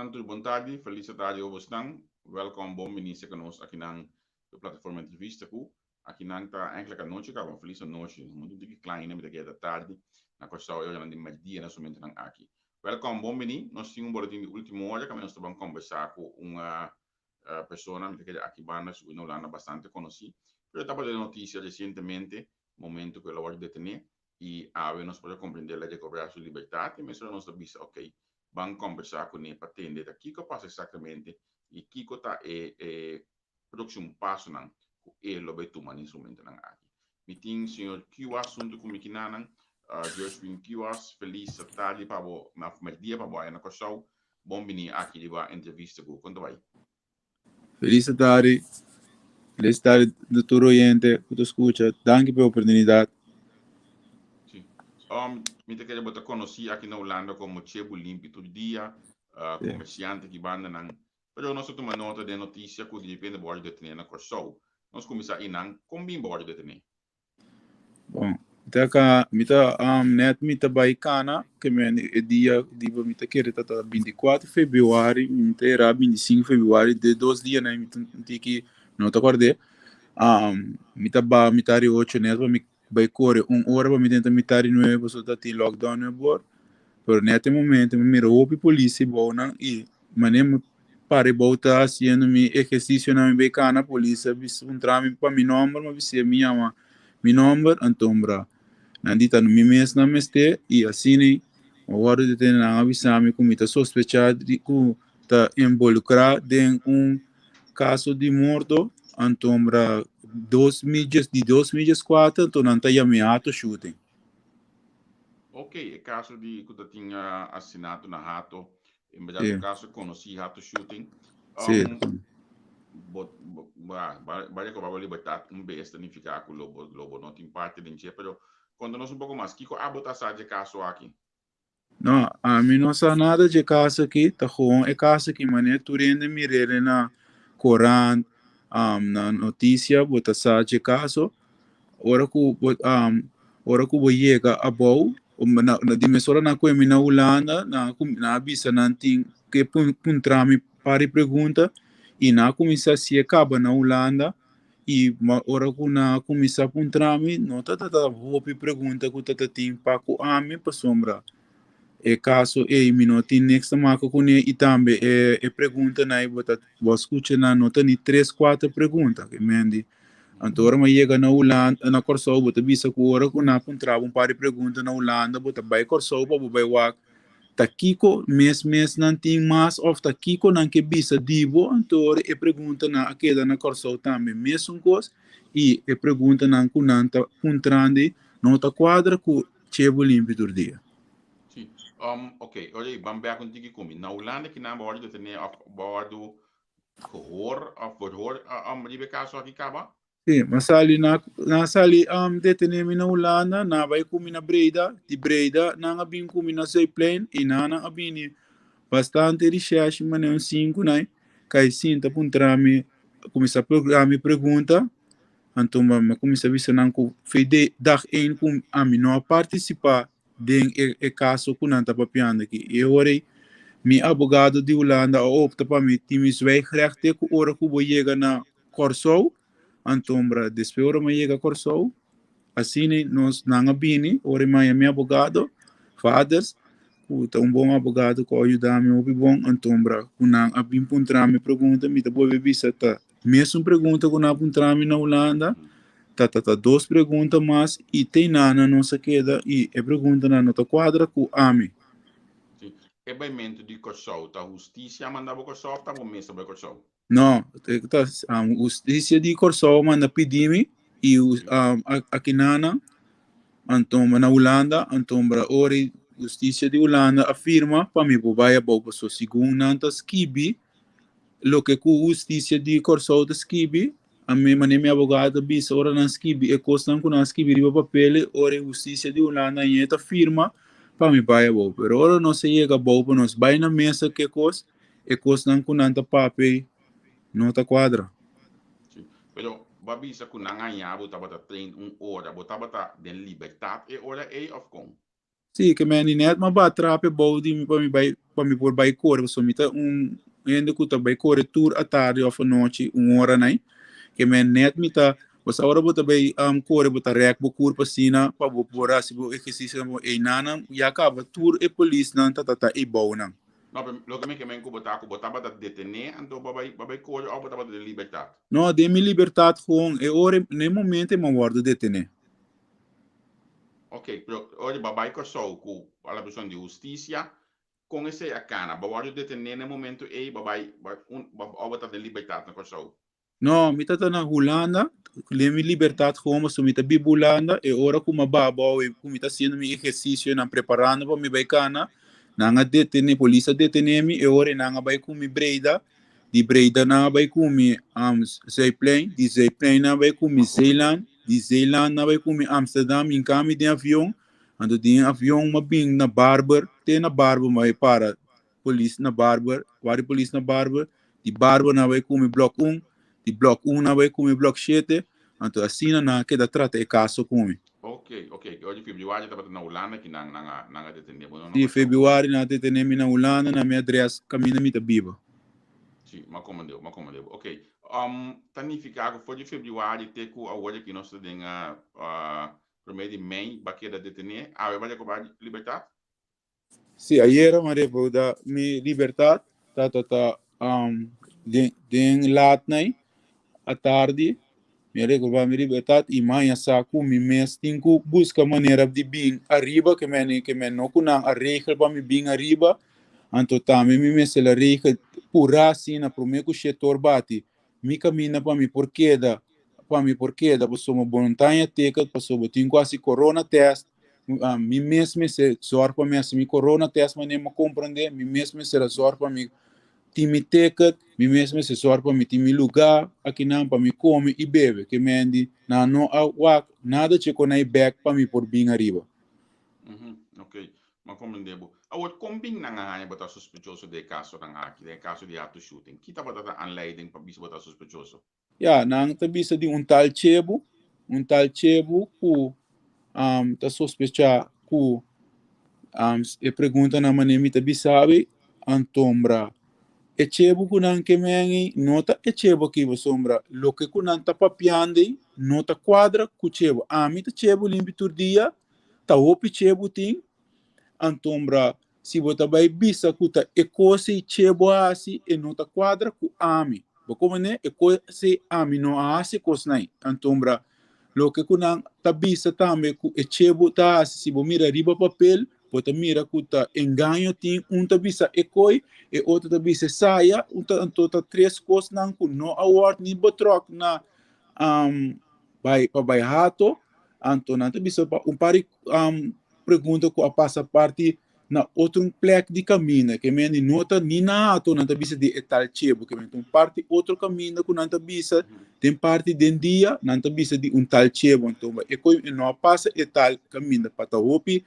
Bosnan tur bon tardi, felis tardi ho bosnan. Welkom bon bini serka nos akinan e plataforma entrevista ku akinan ta enkele anochi kaba felis anochi. Nos un tiki kleine mi ta keda tardi na Kòrsou e oranan di mèrdia na somentenan aki. Welkom bon bini nos tin un boletin di ultimo ora kaminda nos ta ban kombersá ku un persona mi ta keda aki banda su na Hulanda bastante konosí pero tabata den notisia resientemente momento ku el a wòrdu detené i awe nos por a komprendé el a rekobrá su libertat i mesora nos ta bisa ok ban kombersá kuné pa tende ta kiko a pasa eksaktamente i kiko ta e e próksimo pasonan ku e lo bai tuma na e momentonan aki. Mi tin señor Kiwas huntu ku mi kinanan. Gershwin Kiwas, felis tardi pa bo, òf mèrdia pa bo aya na Kòrsou. Bon bini aki riba entrevista ku Kon ta bai? Felis tardi. Felis tardi na tur oyente ku ta skucha. Danki pa e oportunidat. Sí. Mi ta kere bo ta konosí aki na Hulanda komo Chebu Limpi tur dia, komersiante ki bandanan. Pero nos a tuma nota den notisia ku direpente bo wòrdu detené na Kòrsou. Nos kuminsá einan, kon bin bo wòrdu detené? Bon, mi ta ka, mi ta net mi ta bai kana, ke men e dia di bo mi ta kere ta ta 24 februari, mi ta era 25 februari, de dos dianan mi ta tiki no ta kòrd'é. Mi ta ba mitad di ocho net pa mi bai kore un ora pa mi tenta mitad di nuebe pasobra ta tin lockdown na bor. Pero net e momento mi mira hopi polis bou nan i manera mi para bou ta hasiendo mi ehercicionan mi bay cana polis a bisa puntra mi pa mi nomber mi a bisa mi yama mi nomber antombra nan di ta mi mes nan mester i asina mi a wordo deteni nan a bisa mi cu mi ta sospecha di cu ta involucra den un caso di morto antombra dos mil di 2014 anto nan ta yama mi hato shooting. Ok, e caso di cu ta tin asesinato na Hato, en berdad un caso conoci, Hato shooting. Bo, bo, ba, ba recoba bo libertad un bes ta nifica cu lo bo, lo bo no tin parte den dje, pero conta nos un poco mas, kico abo ta sa dje caso aki? No, ami no sa nada dje caso aki, ta gewoon e caso aki manera tur hende mir'e na corant, na noticia, bo ta sa dje caso. Ora ku bo ora ku bo yega abou na di mesora nan ku mi na Hulanda nan a bisa nan tin ke puntra mi par di pregunta i nan a kuminsá si'e kaba na Hulanda i ora ku nan a kuminsá puntra mi no ta ta hopi pregunta ku ta ta tin pa ku ami pasobra e kaso ei mi no tin niks ta maka kuné i tambe e preguntanan ei bo ta bo a skucha nan no ta ni tres kuater pregunta ke men di. Anto ora mi a yega na Hulanda, na Kòrsou, bo ta bisa ku ora ku nan a puntra bo un par di pregunta na Hulanda, bo ta bai Kòrsou pa bo bai wak ta kiko mes mes nan tin mas òf ta kiko nan ke bisa di bo. Anto ora e preguntanan a keda na Kòrsou tambe mesun kos i e preguntanan ku nan ta puntrandi no ta kuadra ku Chebu Limpi tur dia. Sí, oké, ora ei ban bèk un tiki ku mi. Na Hulanda kinan bo a wòrdu detené òf bo a wòrdu Gehoor of verhoor riba e kaso aki kaba? Sí, m'a sali na nan sali detené mi na Hulanda, nan a bai ku mi na Breda, di Breda nan a bin ku mi na Zuidplein i nan a bini bastante rishèshi manera un sinku nai kai sinta puntra mi, kuminsá puntra mi pregunta, anto mi a kuminsá bisa nan ku fe de dag ein ku ami no a partisipá den e kaso ku nan ta papiando aki. E ora ei mi abogado di Hulanda a opta pa mi tin mi zwijgrecht te ku ora ku bo yega na Kòrsou. Antombra despues ora mi a yega Kòrsou, asina nos nan a bini, ora mi a haña mi abogado, Vaders, ku ta un bon abogado ku a yuda mi hopi bon, antombra ku nan a bin puntra mi pregunta, mi ta bolbe bisa ta mesun pregunta ku nan a puntra mi na Hulanda. Ta ta ta dos pregunta mas i te nana nos a keda i e preguntanan no ta kuadra ku ami. Sí. E baimentu di Kòrsou ta hustisia a manda bo Kòrsou òf ta bo mes a bai Kòrsou? No, ta hustisia di Kòrsou a manda pidi mi i aki nana anto na Hulanda anto ora hustisia di Hulanda a firma pa mi por bai abou pasobra segun nan ta skibi loke ku hustisia di Kòrsou ta skibi Ami, manera mi abogado ta bisa, ora nan skibi e kosnan ku nan skibi riba papel, e ora e hustisia di Hulanda aña ta firma pa mi bai abou. Pero ora nos a yega abou pa nos bai na mesa ku e kos, e kosnan ku nan ta papia ei no ta kuadra. Sí. Pero bo a bisa ku nan haña bo tabata train un ora. Bo tabata den libertat e ora ei òf kon? Sí, ke meni net m'a ba trape bou di mi pa mi bai. pa mi por bai kore pasobra mi ta un hende ku ta bai kore tur atardi òf anochi un ora nai ke men nèt mi ta pasobra ora bo ta bai kore bo ta rèk bo kurpa asina pa bo por hasi bo ehersisio einan ya kaba tur e polisnan ta ta eibou nan. No, pero loke mi ke men ku bo ta ku bo tabata detené anto bo bai bo bai kore òf bo tabata den libertat? No, den mi libertat gewoon e ora na e momento e mi a wòrdu detené. Ok, pero ora bo a bai Kòrsou ku alabishon di hustisia, kon esei a kana? Bo a wòrdu detené na e momento ei, bo bai òf bo ta den libertat na Kòrsou? No, mi ta ta na Hulanda, den mi libertad gewoon pasobra mi ta biba Hulanda, e ora ku mi a baha abou i ku mi ta hasiendo mi ehercisionan preparando pa mi bai kana, nan a detene, polis a detene mi, e ora ei nan a bai ku mi Breda, di Breda nan a bai ku mi Zuidplein, di Zuidplein nan a bai ku mi Zeeland, di Zeeland nan a bai ku mi Amsterdam, hinka mi den avion, anto den avion mi a bin na Barber, te na Barber mi a bai para. Polis na Barber, wari polis na Barber, di Barber nan a bai kumi blok un, di blok un nan a bai kumi blok shete, anto asina nan a keda trata e kaso ku mi. Ok, ok, oye febrüari tabata na Hulanda ki nan nan a nan a detene bo no na Si, Kòrsou? febrüari nan a detene mi na Hulanda na mi adrès kaminda mi ta biba. Si, m'a komende bo, m'a komende bo. Ok, ta nifiká ku for di febrüari te ku awor aki nos ta den promé di mei bo a keda detené, awe bo a rekobrá libertat? Si, ayera mi a repoda mi libertad, ta ta den den laat nai, atardi, mi a rekoba mi libertad y maña sa cu mi mes tin cu busca manera di bin ariba, ke men ke men no cu nan a regel pa mi bin ariba, anto tambe mi mester a regel pura asina prome cu shetor bati Mi kaminda pa mi por keda, pa mi por keda, pasobra bo no ta haña ticket, pasobra bo tin ku hasi corona test. Mi mes mester zòrg pa mi hasi mi corona test manera mi a komprondé, mi mes mester a zòrg pa mi tin mi ticket, mi mes mester zòrg pa mi tin mi lugá akinan pa mi kome i bebe. Ke men di nan no a wak nada che kon a e bèk pa mi por bin ariba. Ok, M'a comprende bo. Awor, kon bin nan a haña bo ta sospechoso den e kasonan aki, den e kaso di Hato Shooting? Ki tabata ta aanleiding pa bisa bo ta sospechoso? Ya, nan ta bisa di un tal Chebu, un tal Chebu ku ta sospechá ku e preguntanan manera mi ta bisa bo, antombra e Chebu ku nan ke men ei no ta e Chebu aki pasobra loke ku nan ta papiando ei no ta kuadra ku Chebu. Ami ta Chebu limpi tur dia. Ta hopi che bo tin, antombra si bo ta bai bisa ku ta e kos ei che bo a hasi e no ta kuadra ku ami. Bo komprende? E kos ei ami no a hasi e kosnan ei. Antombra loke ku nan ta bisa tambe ku e che bo ta hasi si bo mira riba papel bo ta mira ku ta engaño tin, un ta bisa e koi, e otro ta bisa esaya, un ta anto ta tres kosnan ku no a wòrdu ni betròk na bai pa bai hato. Anto nan ta bisa pa un par di pregunta ku a pasa parti na otro un plek di kaminda ke men di no ta ni na hato nan ta bisa di e tal chebo ke men ta un parti otro kaminda ku nan ta bisa den parti den dia nan ta bisa di un tal chebo anto e koi e no a pasa e tal kaminda pa ta hopi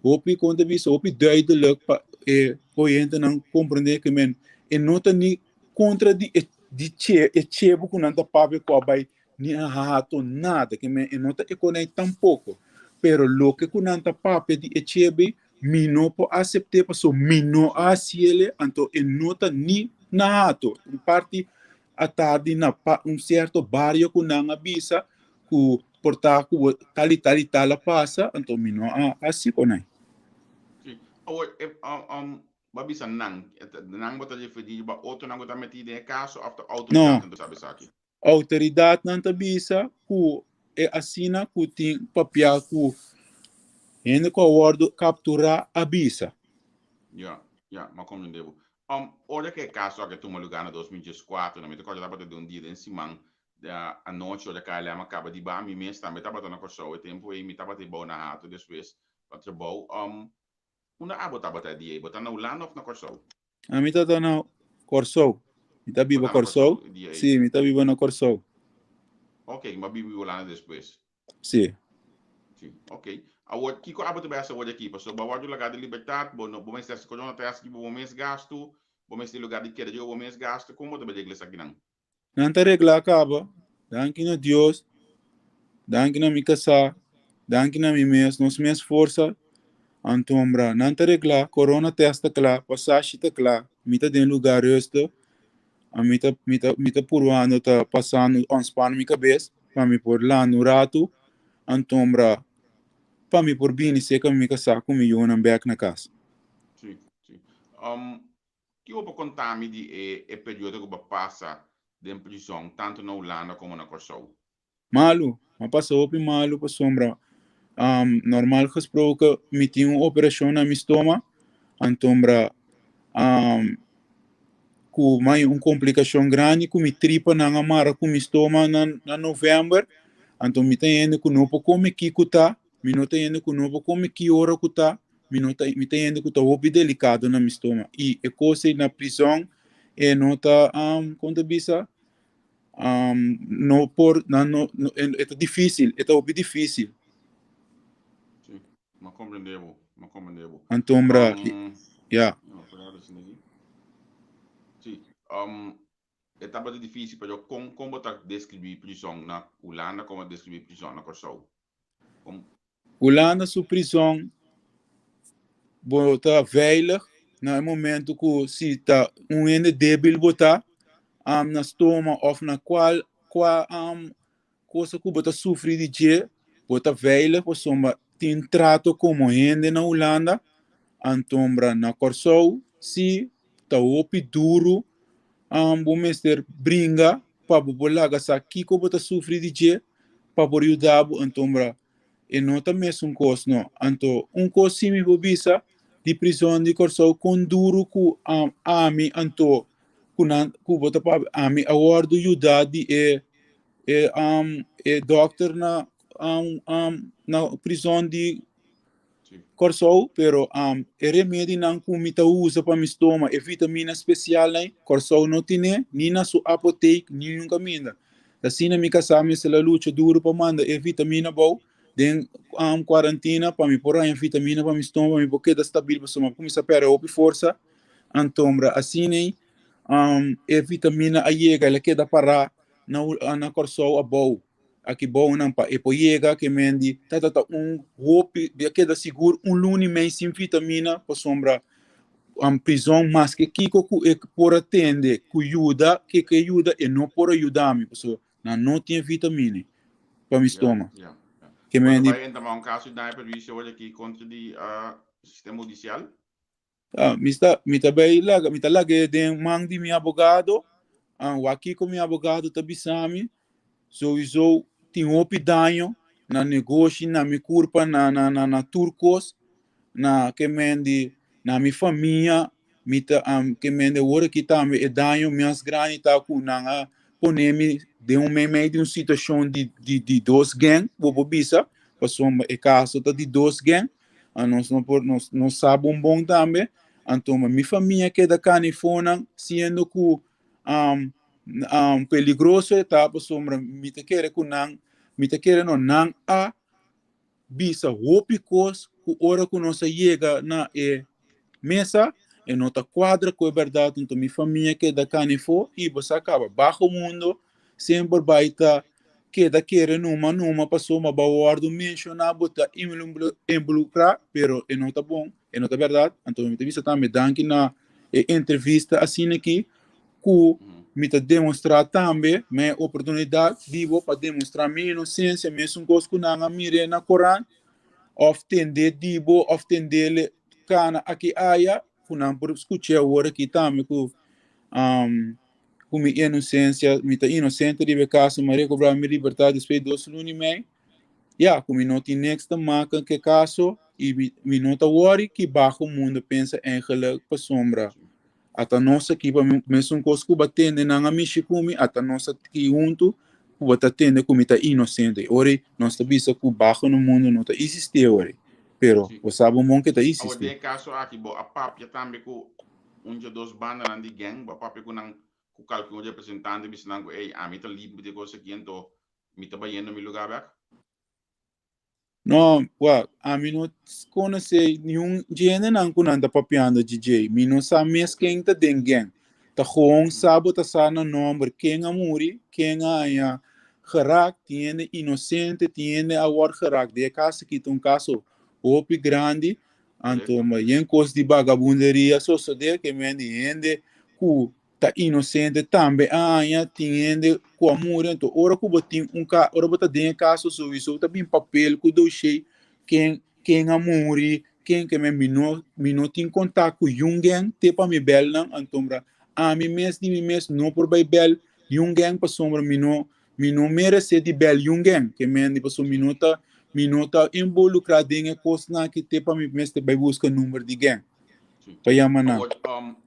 hopi kon ta bisa hopi duidelijk pa e oyentenan komprende ke men e no ta ni kontra di e di che e chebo ku nan ta papia ku a bai Ni a hato nada, ke men e no ta ekonei tampoko. Pero loke ku nan ta papia di e chebe, mi no por asept'é paso mi no a hasiele, anto e no ta ni na hato. Un parti atardi na pa un sierto bario ku nan a bisa ku por ta ku bo tal i tal i tal a pasa, anto mi no a hasi konai. Sí. Awor, e, bo a bisa nan, nan bo ta referí riba otronan ku ta metí den e kaso òf ta No. outoridatnan ta sabi esaki? Outoridatnan ta bisa ku e asina ku tin papia ku hende ku a wòrdu kapturá a bisa. Ya, ya, m'a komprendé bo. Ora ku e kaso aki a tuma lugá na 2014, na mi ta kòrda tabata den un dia den siman, anochi ora KLM a kaba di ba, mi mes tambe tabata na Kòrsou e tempu ei, mi tabata ei bou na Hato despues pa trabou. Unda abo tabata e dia ei? Bo ta na Hulanda òf na Kòrsou? Ami ta ta na Kòrsou. Mi ta biba Kòrsou. Sí, mi ta biba na Kòrsou. Ok, mi a biba Hulanda despues. Sí. Sí, ok. Awor, kiko abo ta bai hasi awor aki? Pasobra bo a wòrdu lagá di libertat, bo no, bo mester hasi corona ta hasi riba bo mes gastu, bo mester lugá di keda riba bo mes gastu. Kon bo ta bai regla esakinan? Nan ta reglá kaba. Danki na Dios, danki na mi kasá, danki na mi mes, nos mes forsa. Antombra nan ta reglá, corona test ta kla, pasashi ta kla, mi ta den lugá rustig, mi ta mi ta mi ta purbando ta pasando ontspan mi kabes pa mi por landa un ratu, antombra pa mi por bini serka mi kasá ku mi yunan bèk na kas. Sí, sí. Kiko bo por konta mi di e e periodo ku bo a pasa den prizòn, tantu na Hulanda komo na Kòrsou? Malu, m'a pasa hopi malu pasobra normal gesproken mi tin un operashon na mi stoma, antombra ku mai un komplikashon grandi ku mi tripanan a mara ku mi stoma na novèmber, anto mi ta hende ku no por kome kiko ta, mi no ta hende ku no por kome ki ora ku ta, mi no ta mi ta hende ku ta hopi delikado na mi stoma i e kos ei na prizòn e no ta kon ta bisa no por nan no e ta difícil e ta hopi difícil. Sí, m'a comprende bo, m'a comprende bo. Antombra, ya. Sí, e tabata difícil, pero kon kon bo ta describí prison na Hulanda, kon bo ta describí prison na Kòrsou? Kon. Hulanda su prison bo ta veilig na e momento ku si ta un hende debil bo ta na stoma of na kual kua kosa ku bo ta sufri di dje bo ta veilig pasobra tin trato komo hende na Hulanda antombra na Kòrsou si ta hopi duru bo mester bringa pa bo por laga sa kiko bo ta sufri di dje pa por yuda bo antombra e no ta mesun kos no. Anto un kos si mi por bisa di prizon di Kòrsou kon duru ku ami anto ku nan ku bo ta papia ami a wòrdu yuda di e e e dòkter na na prizon di Kòrsou pero e remedinan ku mi ta usa pa mi stoma e vitamina spesialnan Kòrsou no tine ni na su apotek ni niun kaminda. Asina mi kasá mester la lucha duru pa manda e vitamina bou den kuarantina pa mi por haña vitamina pa mi stoma pa mi por keda stabil pasobra mi a kuminsá pèrdè hopi forsa. Antombra asina ei e vitamina a yega el a keda pará na Kòrsou abou aki bounan pa e por yega ke men di ta ta ta un hopi di a keda sigur un luna i mei sin vitamina pasobra prizon maske kiko ku e por a tende ku yuda ke ke yuda e no por a yuda mi pasobra nan no tin e vitamina pa mi stoma. Ke men di. Un kaso di daño perhuisio awor aki kontra di sistema hudisial? Mi sta mi ta bai laga mi ta lag'é den man di mi abogado wak kiko mi abogado ta bisa mi souiso tin hopi daño na negoshi na mi kurpa na na na na tur kos na ke men di na mi famia mi ta ke men di awor aki tambe e daño mas grandi ta ku nan a pone mi den un meimei di un situashon di di di dos gang bo por bisa pasobra e kaso ta di dos gang. Nos no por nos no sa bon bon tambe. Anto mi famia keda kanifonan siendo ku um, um, peligroso e ta pasobra mi ta kere ku nan mi ta kere no nan a bisa hopi kos ku ora ku nos a yega na e mesa e no ta kuadra ku e bèrdat. Anto mi famia keda kanifo i bo sa kaba baho mundo Semper bai ta keda kere numa numa pasobra bo a wòrdu menshoná, bo ta involukrá, pero e no ta bon, e no ta bèrdat. Anto mi ta bisa tambe danki na e entrevista asina aki ku mi ta demostrá tambe mi oportunidat di bo pa demostrá mi inosensia, mesun kos ku nan a mir'é na korant òf tend'é di bo òf tend'é kana aki aya ku nan por skuch'é awor aki tambe ku Ku mi inosensia, mi ta inosente riba e kaso, mi a rekobrá mi libertat despues di dos luna i mei. Ya, ku mi no tin niks ta maka ku e kaso i mi mi no ta wòri ki baho mundu pensa eigenlijk pasobra ata nos aki pa mi mesun kos ku bo a tende nan a mishi ku mi, ata nos aki huntu ku bo ta tende ku mi ta inosente. Ora ei nos ta bisa ku baho na mundu no ta isistí awor ei, pero bo sa bon bon ke ta Awor isistí. den e kaso aki bo a papia tambe ku Un dje dos bandanan di gang bo a papia ku nan ku kalke un representante bisa nan ku ey ami ta limpi di e kos aki anto mi ta bayendo mi lugá bek? No, wak, ami no konosé niun dje hendenan ku nan ta papiando djidjei. Mi no sa mes ken ta den gang. Ta gewoon sa bo ta sa nan nòmber, ken a muri, ken a haña gerak, tin hende inosente, tin hende a wòrdu gerak. Den e kaso aki ta un kaso hopi grandi. Anto ma yen kos di bagabunderia sosodé ke men di hende ku ta inosente tambe a haña, tin hende ku a muri. Anto ora ku bo tin un ka, ora bo ta den e kaso souiso bo ta bin papel ku doshé ken ken a muri, ken ke men mi no mi no tin kontak ku yun gen te pa mi bèl nan. Antombra ami mes di mi mes no por bai bèl yun gen pasobra mi no Mi no meresé di bèl yungen, ke mendi, pasobra mi no ta, mi no ta involukrá den e kosnan aki te pa mi mester bai buska number di gen pa yama nan. Awor,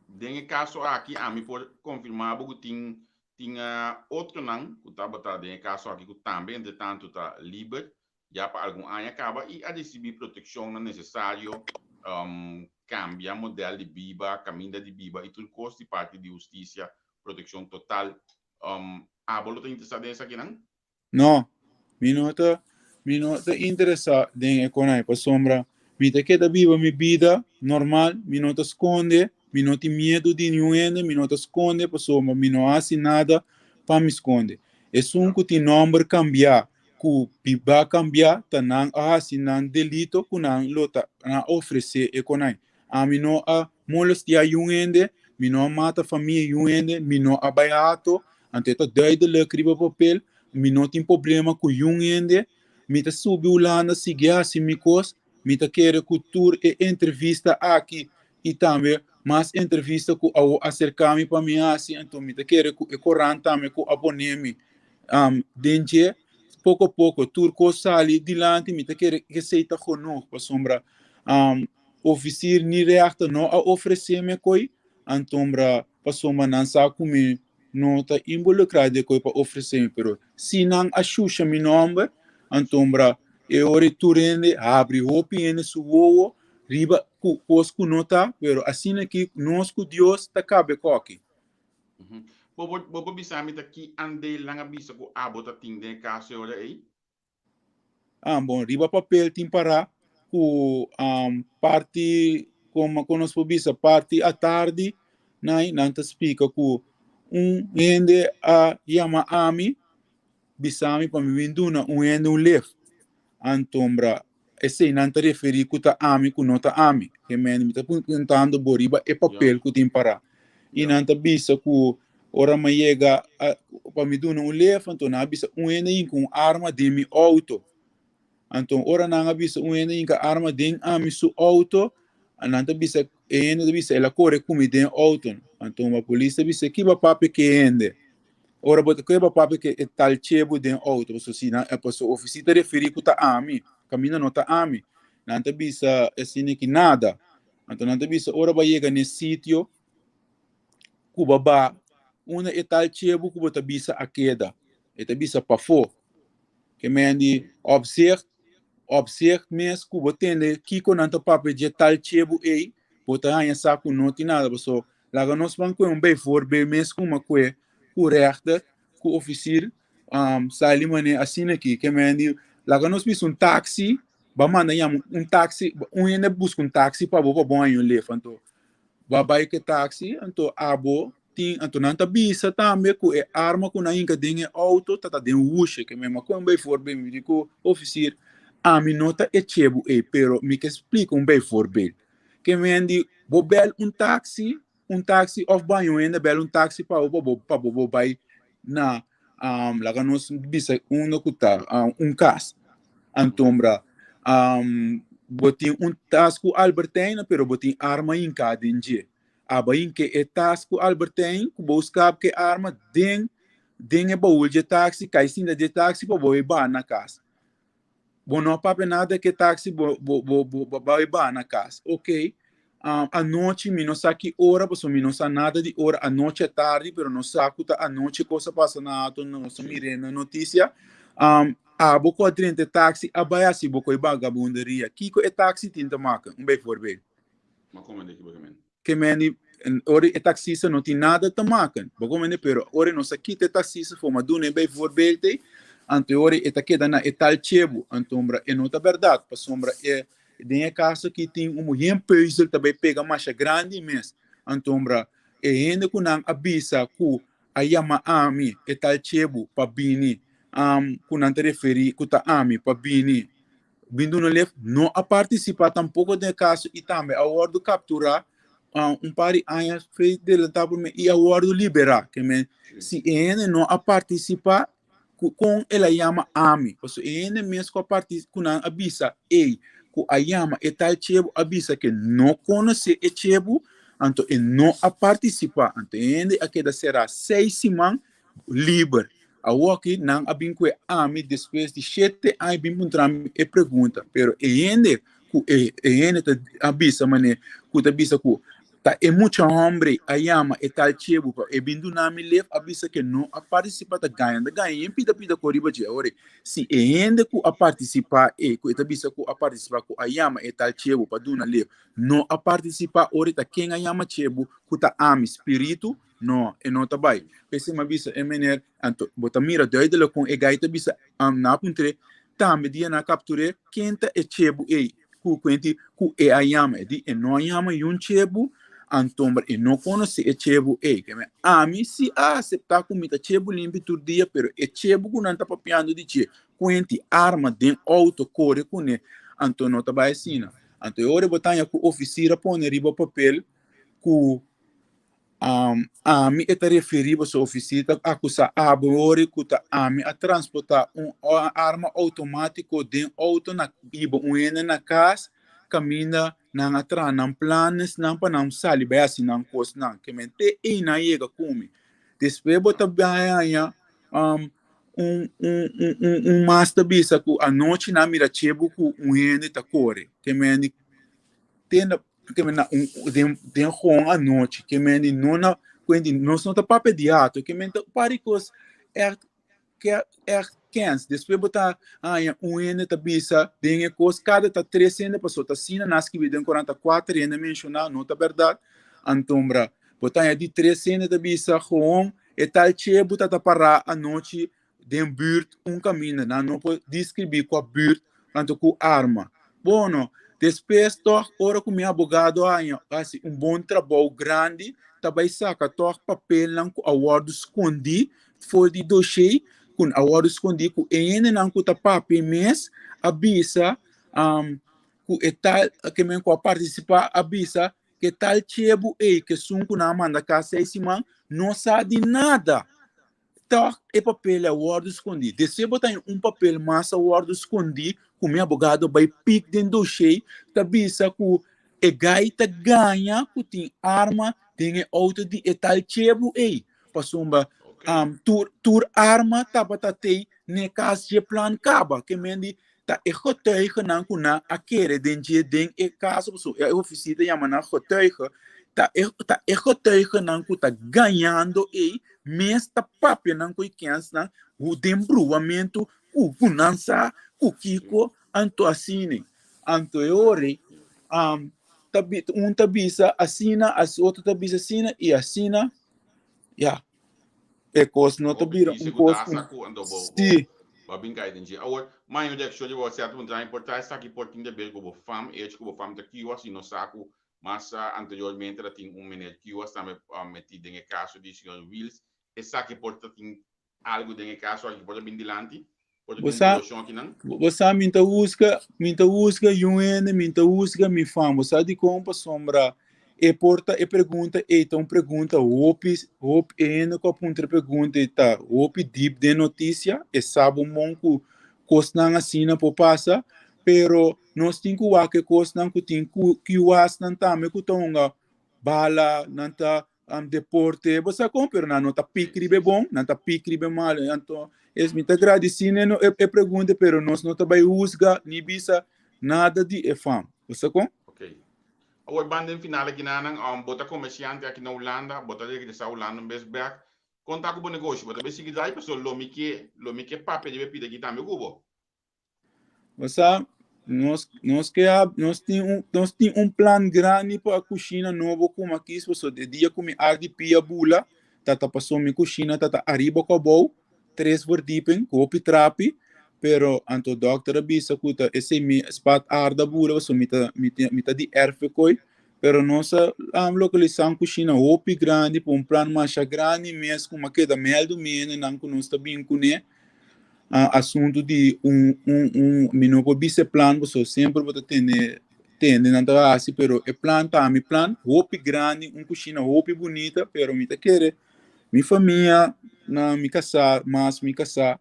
den e kaso aki ami por konfirmá bo ku tin, tin otronan ku tabata den e kaso aki ku tambe entretantu ta liber ya pa algun aña kaba i a risibí protekshonnan nesesario, kambia modèl di biba, kaminda di biba i tur kos di parti di hustisia, protekshon total. Abo lo ta interesá den esakinan? No, mi no ta, mi no ta interesá den e konai, pasobra mi ta keda biba mi bida normal, mi no ta skonde, mi no tin miedu di niun hende, mi no ta skonde pasobra mi no hasi nada pa mi skonde. Esun ku tin nòmber kambiá, ku biba kambiá, ta nan a hasi nan delito ku nan lo ta nan a ofresé e konai. Ami no a molestiá yun hende, mi no a mata famia yun hende, mi no a bai hato, anto e ta duidelijk riba papel, mi no tin problema ku yun hende, mi ta subi Hulanda sigui hasi mi kos, mi ta kere ku tur e entrevista aki i tambe mas entrevista ku awo aserká mi pa mi hasi, anto mi ta kere ku e korant tambe ku a pone mi den dje, poko poko tur kos sali dilanti, mi ta kere esei ta genoeg pasobra Ofisier ni rechter no a ofresé mi e koi, antombra pasobra nan sa ku mi no ta involukrá den e koi pa ofresé mi. Pero si nan a shusha mi nòmber, antombra e ora ei tur hende habri hopi hende su wowo riba ku kos ku no ta, pero asina aki nos ku Dios ta kabe kòki. Bo por bo por bisa mi ta ki andel nan a bisa ku abo ta tin den e kaso e ora ei? Ah, bon, riba papel tin pará ku um, parti, como ku nos por bisa, parti atardi, nai, nan ta splika ku un hende a yama ami, bisami pa mi bin duna un hende un lef. Antombra, esei nan ta referí ku ta ami ku no ta ami. Ke men mi ta puntando bo riba e papel ku tin pará. I nan ta bisa ku ora mi a yega pa mi duna un lef, anto nan a bisa un hende hinka un arma den mi outo. Anto ora nan a bisa un hende hinka arma den ami su outo, nan ta bisa, e hende ta bisa el a kore ku mi den outo. Anto ma polis ta bisa kiba papia ku e hende? Ora bo ta kue bo papia ku e tal chebu den outo, pasobra si nan, pasobra ofisí ta referí ku ta ami, kaminda no ta ami. Nan ta bisa asina ki nada. Anto nan ta bisa ora bo a yega n'e sitio ku bo a ba, unda e tal chebu ku bo ta bisa a keda? E ta bisa pafó. Ke men di opzicht, opzicht mes ku bo tende kiko nan ta papia dje tal chebu ei, bo ta haña sa ku no tin nada. Pasobra laga nos ban kue un bijvoorbeeld mes kuma kue ku rechter, ku ofisier sali manera asina aki. Ke men di laga nos bisa un taxi, ba manda yama un taxi, un hende buska un taxi pa bo pa bo haña un lef. Anto ba bai ku e taxi, anto abo tin, anto nan ta bisa tambe ku e arma ku nan hinka den e outo ta ta den wushe. Ke men a kon bijvoorbeeld mi di ku ofisier, ami no ta e chebu ei, pero mi ke splika un bijvoorbeeld. Ke men di bo bel un taxi, un taxi of baño hende bel un taxi pa bo pa bo pa bo bo bai na um, laga nos bisa unda ku ta um, un kas. Antombra um, bo tin un tas ku Albertijn, pero bo tin arma hinká den dje. Aba hinke e tas ku Albertijn, ku bo skap ke arma den den e baul dje taxi, kai sinta dje taxi pa bo bai baha na kas. Bo no a papia nada ke taxi bo bo bo bo bo bai baha na kas. Ok. Um, anochi mi no sa ki ora, pasobra mi no sa nada di ora. Anochi a tardi, pero no sa ku ta anochi kos a pasa na ato, nos a mir'é na notisia. Um, abo ku a drenta e taxi a bai hasi bo ku e bagabunderia. Kiko e taxi tin ta maka? Un bijvoorbeeld. Ma kome de ki bo ke men? Ke meni, ora e taxista no tin nada ta maken. Bo komende, pero ora nos a kita e taxista for ma duna e bijvoorbeeld ei, anto ora e ta keda na e tal chebu. Antombra e no ta berdad, pasobra e den e caso aki tin un muhé peuzel ta bay pega masha grandi mes. Antombra e hende ku nan a bisa ku a yama ami e tal chebu pa bini, ku nan ta referi ku ta ami pa bini. bin duna lef no a partisipá tampoko den e kaso i tambe a wòrdu kapturá un par di aña fe delantá por mi i a wòrdu liberá. Ke men si e hende no a partisipá ku kon el a yama ami? Pasobra e hende mes ku a parti ku nan a bisa ei ku a yama e tal chebu a bisa ke no konosé e chebu, anto e no a partisipá. Anto e hende a keda será seis siman liber. Awoki nan a bin kue ami despues di shete aña bin puntra mi e pregunta. Pero e hende ku e e hende ta a bisa mane ku ta bisa ku ta e mucha hombre a yama e tal chebu pa e bin duna mi lef a bisa ke no a participa ta gaña ta gaña yen pida pida ko riba dje. Awor si e hende ku a participa e ku e ta bisa ku a participa ku a yama e tal chebu pa duna lef no a participa ora ta ken a yama chebu ku ta ami spiritu No, e no ta bai. P'esei mi a bisa e meneer, anto bo ta mira duidelijk kon e gai ta bisa na puntr'é, tambe dia nan a kaptur'é, ken ta e chebu ei ku kuenti ku e a yama? E di, e no a yama yun chebu, antombra e no konosé e chebu ei. Ke men, ami si a aseptá ku mi ta chebu limpi tur dia, pero e chebu ku nan ta papiando di dje, kuenti arma den outo kore kuné, anto no ta bai asina. Anto e ora bo ta haña ku ofisir a pone riba papel ku Ami e ta referí boso ofisí ta akusá abo ori ku ta ami a transportá un arma outomátiko den outo na hiba un hende na kas kaminda nan a traha nan planesnan pa nan sali bai hasi nan kosnan. Ke men te ei nan yega ku mi. Despues bo ta bai haña un un mas ta bisa ku anochi nan mira chebu ku un hende ta kore. Ke men di te na ke men na un den den gewoon anochi ke men di no na kuenti nos no ta papia di ato ke men ta un par di kos ègt ke ègt kens despues bo ta haña un hende ta bisa den e kos kada ta tres hende pasobra ta asina nan a skibi den korant ta kuater hende menshoná no ta bèrdat antombra bo ta haña di tres hende ta bisa gewoon e tal chebu ta ta pará anochi den buurt un kaminda nan no por deskribí kua buurt anto ku arma. Bono, despues tòg ora ku mi abogado a haña hasi un bon trabou grandi ta bai saka tòg papelnan ku a wòrdu skondí for di doshé ku a wòrdu skondí ku e hendenan ku ta papia mes a bisa ku e tal ke men ku a partisipá a bisa ke tal chebu ei ke esun ku nan a manda kas seis siman no sa di nada. Tòg e papel a wòrdu skondí. Despues bo ta haña un papel mas a wòrdu skondí ku mi abogado bai pik den doshé ta bisa ku e gai ta gaña ku tin arma den e outo di e tal chebu ei. Pasobra tur tur arma tabata tei n'e kas dje plan kaba. Ke men di ta e getuigenan ku nan a kere den dje den e kaso, pasobra e ofisier ta yama nan getuige, ta e ta e getuigenan ku ta gañando ei mes ta papia nan ku e kensnan hu den bruamentu ku ku nan sa ku kiko anto asina. Anto e ora ei ta un ta bisa asina, otro ta bisa asina i asina ya. E kos no ta bira un kos ku sí. Bo bin kai den dje. Awor, maño di aksho di bo sèrto un traha importá esaki por tin de ber ku bo fam, echo ku bo fam ta kiwas i no sa ku mas anteriormente ta tin un meneer kiwas tambe metí den e kaso di señor Wiels. Esaki por ta tin algu den e kaso aki ku por ta bin dilanti? Por ta Bo tin un sa, relashon akinan? bo sa mi ta husga, mi ta husga yun hende, mi ta husga mi fam. Bo sa dikon? Pasobra e por ta e pregunta ei ta un pregunta hopi, hopi e hende ku a puntra e pregunta ei ta hopi dip den notisia, e sa bon bon ku kosnan asina por pasa, pero nos tin ku wak e kosnan ku tin ku kiwasnan tambe ku ta hunga bala, nan ta deporte, bo sa kon, pero nan no ta pik riba e bon, nan ta pik riba e malo. Anto, es mi ta gradisí ne e, e pregunta, pero nos no ta bai husga ni bisa nada di e fam. Bo sa kon? Ok. Awor ban den final aki nanan, bo ta komersiante aki na Hulanda, bo ta regresá Hulanda un bes bèk. Kon ta ku bo negoshi? Bo ta bai sigui drai? Pasobra lo mi ke, lo mi ke papia riba e pida aki tambe ku bo. Bo sa, nos, nos ke hab, nos tin un, nos tin un plan grandi pa kushina nobo kuma kis, pasobra de dia ku mi ardi pia bula, ta ta paso mi kushina ta ta ariba ku abou, tres verdieping, ku hopi trapi, pero anto dokter a bisa ku ta esei mi spat arda bula, pasobra mi ta, mi ta, mi ta di erfe koi, pero nos a lokalisá un kushina hopi grandi pa un plan masha grandi mes kuma keda mèldu mi hendenan ku nos ta bin kuné. Asuntu di un un un mi no por bisa e plan pasobra semper bo ta tene tende nan ta hasi pero e plan ta mi plan hopi grandi un kushina hopi bunita pero mi ta kere mi famia nan mi kasá mas mi kasá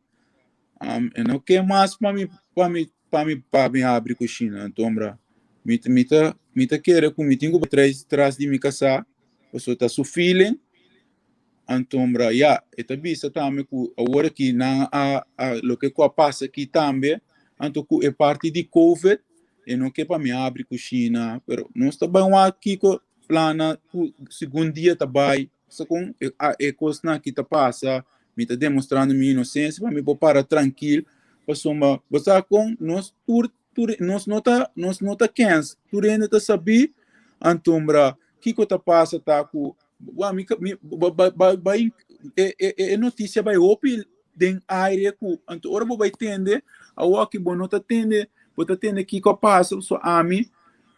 e no ke mas pa mi pa mi pa mi pa mi habri kushina antombra mi mi ta mi ta kere ku mi tin ku tras tras di mi kasá pasobra ta su feeling. Antombra, ya, e ta bisa tambe ku awor aki nan a a loke ku a pasa aki tambe, anto ku e parti di covid, e no ke pa mi habri kushina, pero nos ta bai wak kiko plana ku segun dia ta bai, segun e a e kosnan aki ta pasa, mi ta demostrando mi inosensia pa mi por para trankil, pasobra bo sa kon nos tur tur nos no ta nos no ta kens, tur hende ta sabí, antombra kiko ta pasa ta ku Wa mi mi ba ba bai e e e noticia bai hopi den aire ku anto ora bo bai tende awoki bo no ta tende bo ta tende kiko a pasa so ami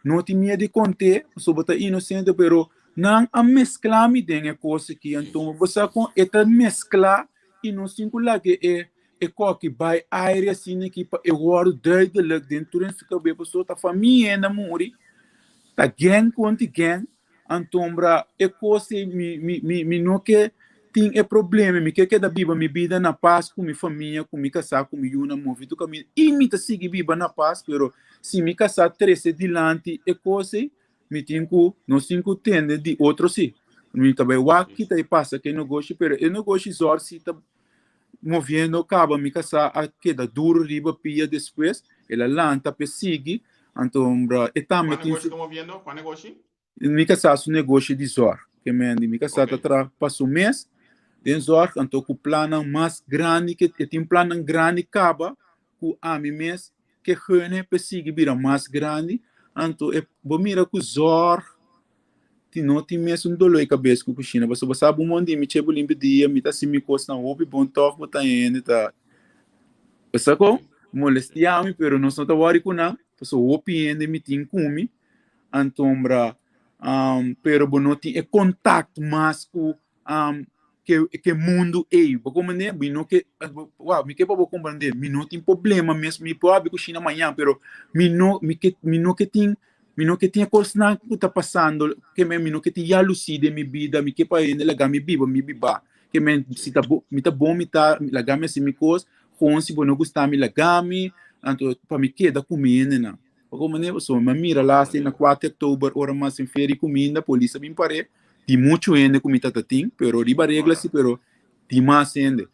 no tin miedu di konte pasobra bo ta inosente pero nan a meskla mi den e kos aki anto bo sa kon e ta meskla i nos tin ku laga e e koki bai aire asina aki pa e wòrdu duidelijk den tur su kabes pasobra ta famia hende a muri ta gen kontra gen. Antombra e kos ei mi mi mi mi no ke tin e problema, mi ke keda biba mi bida na pas ku mi famia, ku mi kasá, ku mi yunan move tur kaminda i mi ta sigui biba na pas, pero si mi kasá trese dilanti e kos ei, mi tin ku, nos tin ku tende di otro si. Mi ta bai wak kita e pasa ku e negoshi, pero e negoshi zòrg si ta moviendo kaba mi kasá a keda duru riba pia despues, el a lanta p'e sigui, antombra e tambe Kua tin negoshi su ta moviendo? Kua negoshi? Mi kasá su negoshi di zòrg, ke mendi mi kasá ta Ok. traha pa su mes den zòrg, anto ku plannan mas grandi ke e tin plannan grandi kaba ku ami mes ke gene p'e sigui bira mas grandi, anto e bo mira ku zòrg Ti no tin mesun doló e kabes ku kushina pasobra bo sa bo mon di mi che bo limpia dia mi ta hasi mi kosnan hopi bon tòg bo ta hende ta bo sa kon molestia mi pero nos no ta wòri ku nan pasobra hopi hende mi tin ku mi antombra pero bo no tin e kontakto mas ku ke ke mundu ei bo komprende mi no ke wou mi ke pa bo komprende mi no tin problema mes mi por abi kushina mañan pero mi no mi ke mi no ke tin mi no ke tin e kosnan ku ta pasando ke men mi no ke tin yalusí den mi bida mi ke pa hende laga mi biba mi biba ke men si ta bo mi ta bon mi ta laga mi hasi mi kos gewoon si bo no gusta mi laga mi anto pa mi keda ku mi hendenan bo komprende pasobra mi a mira laatste na kuater oktober ora mi a hasi feria di kuminda polis a bin par'é. Tin muchu hende ku mi ta ta tin, pero riba regla si, pero tin mas hende.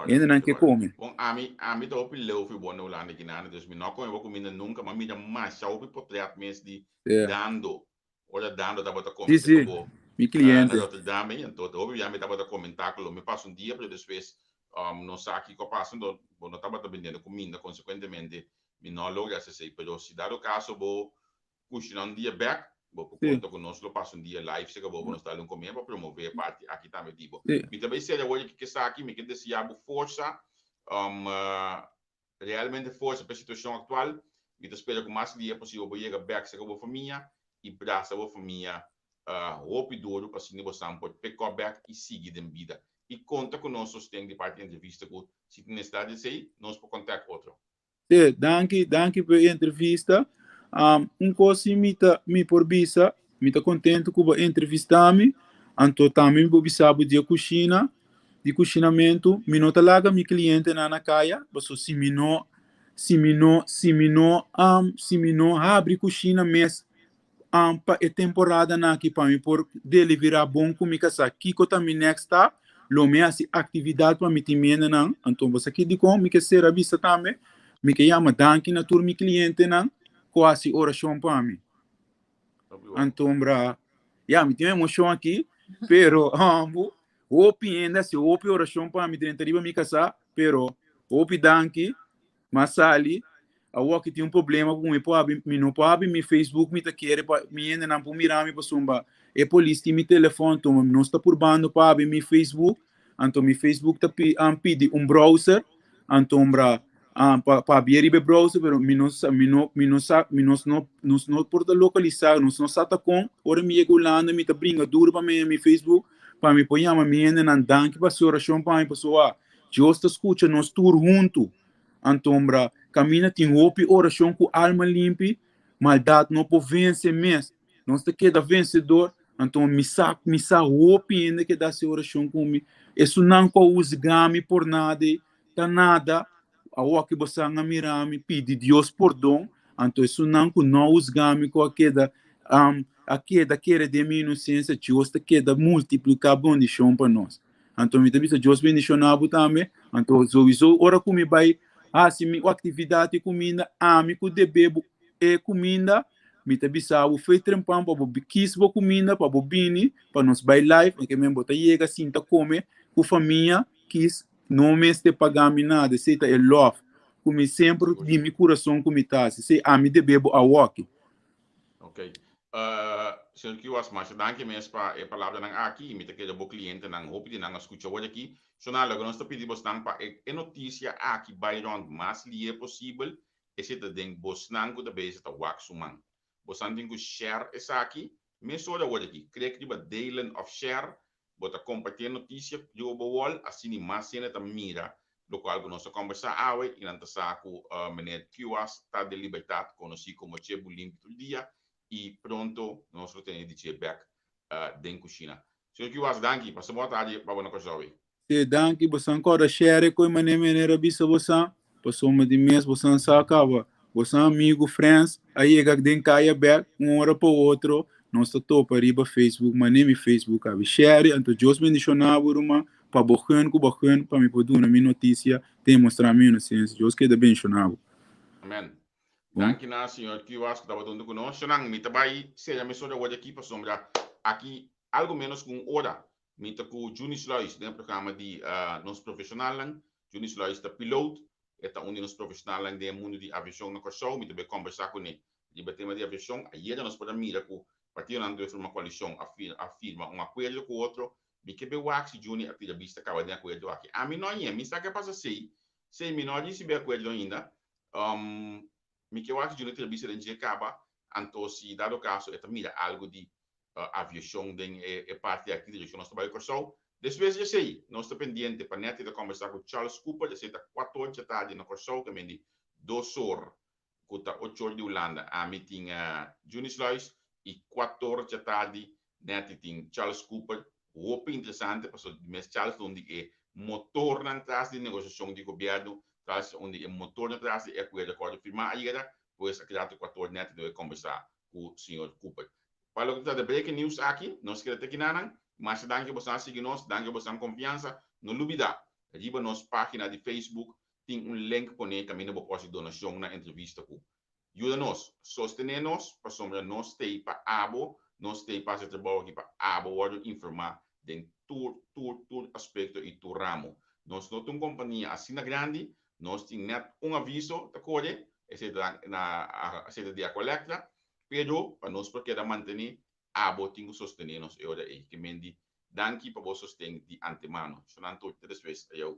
Hendenan ke kome. Bon, ami, ami ta hopi leu fi bo na Hulanda kinana, dus mi no a kome bo kuminda nunka, ma mira masha hopi potret mes di Dando. Ora Dando tabata kome Si, serka si, bo mi na kliente. Rotterdam ei, anto hopi bia mi tabata komentá ku lo mi pasa un dia, pero despues no sa kiko a pasa, anto bo no tabata bendiendo kuminda, konsekuentemente mi no a logra hasi esei. Pero si dado kaso bo Kushina un dia bek, bo por konta ku nos lo pasa un dia live serka bo pa nos dal un komia pa promove e parti aki tambe di bo. Mi ta bai seri awor di kikesaki, mi ke deseá bo forsa, realmente forsa pa e situashon aktual. Mi ta spera ku mas dia posibel bo yega bek serka bo famia i brasa bo famia hopi duru pa asina bo san por pick up bek i sigui den bida. I konta ku nos sosten di parti entrevista ku si tin nesesidat di esei nos por contact otro. Sí, danki, danki pa e entrevista. Um, un kos si mi ta, mi por bisa, mi ta kontentu ku bo entrevista mi, anto tambe mi por bisa bo di e kushina, di kushinamentu, mi no ta laga mi klientenan na kaya, paso si mi no, si mi no, si mi no, um, si mi no habri kushina mes pa e temporadanan aki pa mi por deliverá bon ku mi kasá. Kiko ta mi next stap? Lo mi hasi aktividat pa mi tin mendenan. Anto bo sa ki dikon mi ke sera bisa tambe? Mi ke yama danki na tur mi klientenan ku hasi orashon pa mi. Anto bra, ya mi tin un emoshon aki, pero hopi hende hasi hopi orashon pa mi drenta riba mi kasá, pero hopi danki. M'a sali, awor ki tin un problema ku mi por habri, mi no por habri mi Facebook, mi ta kere pa mi hendenan por mira mi pasobra e polis tin mi telefòn, anto nos ta purbando pa habri mi Facebook, anto mi Facebook ta pidi un browser, anto bra pa pa habri riba e browser, pero mi no sa, mi no, mi no sa, mi nos no, nos no por ta lokalisa, nos no sa ta kon, ora mi yega Hulanda mi ta bringa duru pa mi mi Facebook, pa mi por yama mi hendenan danki pa hasi orashon pa mi, pasobra Dios ta skucha nos tur huntu. Antombra kaminda tin hopi orashon ku alma limpi, maldat no por vense mes. Nos ta keda vensedor. Anto mi sa, mi sa hopi hende ke ta hasi orashon ku mi. Esunnan ku a husga mi por nada ei, ta nada. Awor ki bosan a mira mi pidi Dios pordon, anto esunnan ku no a husga mi ku a keda, a keda kere den mi inosensia, Dios ta keda multipliká bendishon pa nos. Anto mi ta bisa Dios bendishoná bo tambe. Anto souiso ora ku mi bai hasi mi aktividat di kuminda, ami ku debe bo e kuminda, mi ta bisa bo fei trempan pa bo kis bo kuminda pa bo bini pa nos bai live, ke men bo ta yega sinta kome ku famia, kis no mester paga mi nada, esei ta e love ku mi semper di mi kurason ku mi ta hasi, esei ami debe bo awoki. Ok. Señor Kiwas, masha danki mes pa e palabranan aki y mi ta kere bo clientenan, hopi di nan a scucha awor aki. Shona, loke nos ta pidi bosnan pa e noticia aki bay rond mas lihe posibel, esey ta den bosnan cu ta bezig ta wak su man. Bosnan tin cu share esaki mesora awor aki. Klik riba delen of share Bo ta kompartí e notisia riba bo wòl, asina mas hende ta mira lokual ku nos a kòmbersá awe i nan ta sa ku Meneer Kuwas ta den libertat, konosí komo Che Bulimpi tur dia, i pronto nos lo tene di dje bèk den kushina. Señor Kuwas, danki. Pasa bon tardi pa bo na Kòrsou. Sí, danki. Bosan kòrda share ku e manera meneer a bisa bosan, pasobra di mes bosan sa kaba. Bosan amigu, friends, a yega den kaya bek, un ora pa otro, nos ta topa riba Facebook, mane mi Facebook abi share, anto Dios bendiciona bo ruman, pa bo gun cu bo gun pa mi por duna mi noticia, demostra mi inocencia. Dios keda bendiciona bo. Amen. Danki na señor Cuas cu tabata hunto cu nos. Shonan, mi ta bay sera mesora awor aki pasobra aki algo menos cu un ora mi ta cu Juni Sluis den e programa di nos profesionalnan. Juni Sluis ta piloot. E ta un di nos profesionalnan den e mundu di aviashon na Kòrsou. Mi ta bai kòmbersá kuné riba e tema di aviashon. Ayera nos por a mira ku partidonan ku ta forma koalishon a a firma un akuerdo ku otro. Mi ke bai wak si Juni a tira bista kaba den e akuerdo aki. Ami no a ñe. Mi sa ke a pasa sei. Sei mi no a risibí e akuerdo ainda. Mi ke wak si Juni a tira bista den dje kaba. Anto si dado kaso e ta mira algu di aviashon den e parti aki di direkshon nos ta bai Kòrsou. Despues di esei nos ta pendiente pa Netty ta kòmbersá ku Charles Cooper, esei ta kuator djatardi na Kòrsou, ta mendi dos or ku ta ochor di Hulanda. Ami tin Juni Sluis i kuator djatardi Netty tin Charles Cooper. Hopi interesante pasobra di mes Charles ta un di e motornan tras di negosiashon di gobièrnu, Charles ta un di e motornan tras di e akuerdo ku a wòrdu firmá ayera, pues a keda te kuator Netty lo e kòmbersá ku señor Cooper. Pa loke ta trata breaking news aki, nos keda te kinanan. Masha danki bosan a sigui nos, danki bosan konfiansa. No lubida, riba nos pagina di Facebook tin un link pone kaminda bo por hasi donashon na entrevista ku Yuda nos, sostené nos, pasobra nos t'ei pa abo, nos t'ei pa hasi e trabou aki pa abo wòrdu informá den tur, tur, tur aspekto i tur ramo. Nos no ta un kompania asina grandi, nos tin nèt un aviso ta kore, esei ta na esei ta di Aqualectra, Pero pa nos por keda mantene, abo tin cu sostene nos e ora ey. Ke men di, danki pa bo sosten di antemano. Shonan tur te despues. Ayou.